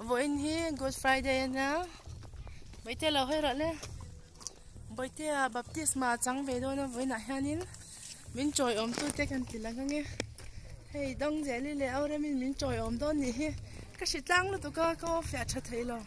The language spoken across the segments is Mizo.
Vawiin hi Good Friday a nia Bawihte lo hawi rawh le Bawihtea baptisma a chang ve dawn a vawiinah hianin min chawiawm tute kan ti lang ang e hei Dawngzeli leh Auremin min chawiawm dawn nih hi ka hri tlang lutuk a ka aw fiah tha thei lo.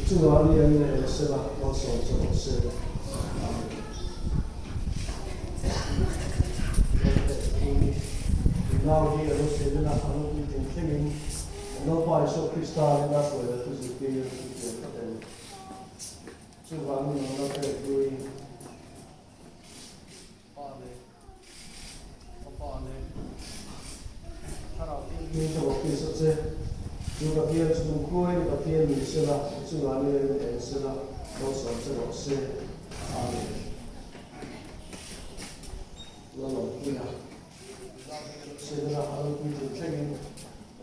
Chungah ni an nei sela malsawm che rawh se. Amen. Nau hi a lo selin a, a lo puitling thlengin Lalpa Isua Krista rinna hruai leh thu zirtir i pian tlat em? Chuvangin nangna pek hlui Pa leh Fapa leh Thlarau Thianghlim ka baptis a che. Chu Pathian chu lungkhuain Pathian ni sela, i chungah nen eng sela, malsawm che rawh se. Amen. Lalawmpuia. Setana a lo puitling thlengin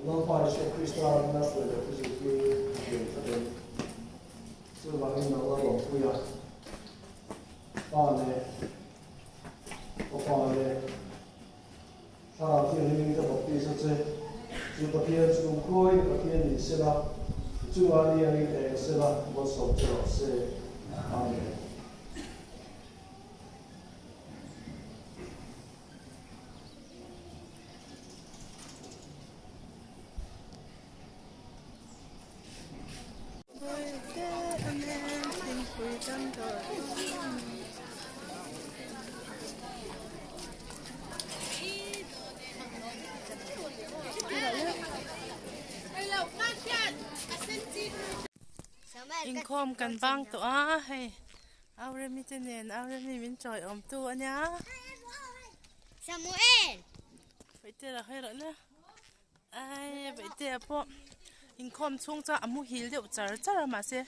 Lalpa Isua Krista rinna hruai leh thu zirtir a pian tlat em? Chuvangin nang Lalawmpuia Pa leh Fapa leh Thlarau Thianghlimin ka baptis a che. Chu Pathian chu khuain Pathian ni sela, i chungah ni angin eng sela, malsawm che rawh se. Amen. Inkhawm kan bang tawh a hei. Auremi te nen Auremi min chawi awm tu a nia. Samuel! Vaihte la hawi rawh le. Ai vaihte ah pawh inkhawm chhung chuan a muhil deuh char char a mahse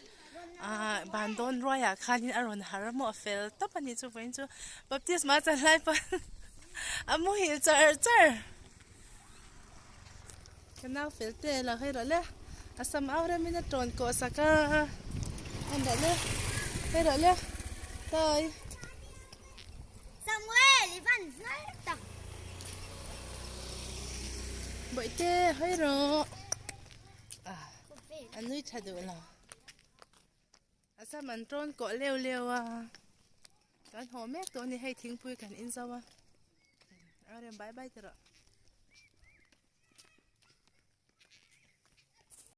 ah ban dawn ruai ah khanin a rawn har maw a fel tawp a nih chu vawiin chu baptisma chan lai pawn a muhil char char. Ka nau fel te lo hei rawh le a sam au rem in a tawn kawh sak a en rawh le hei rawh le tawi Samuel i van hnar tak Bawihte hawi rawh ah a nui tha duh lo a sam an tawn kawh leu leu a kan haw mek tawh a ni hei thingpui kan in zo a a rem bai bai ta rawh.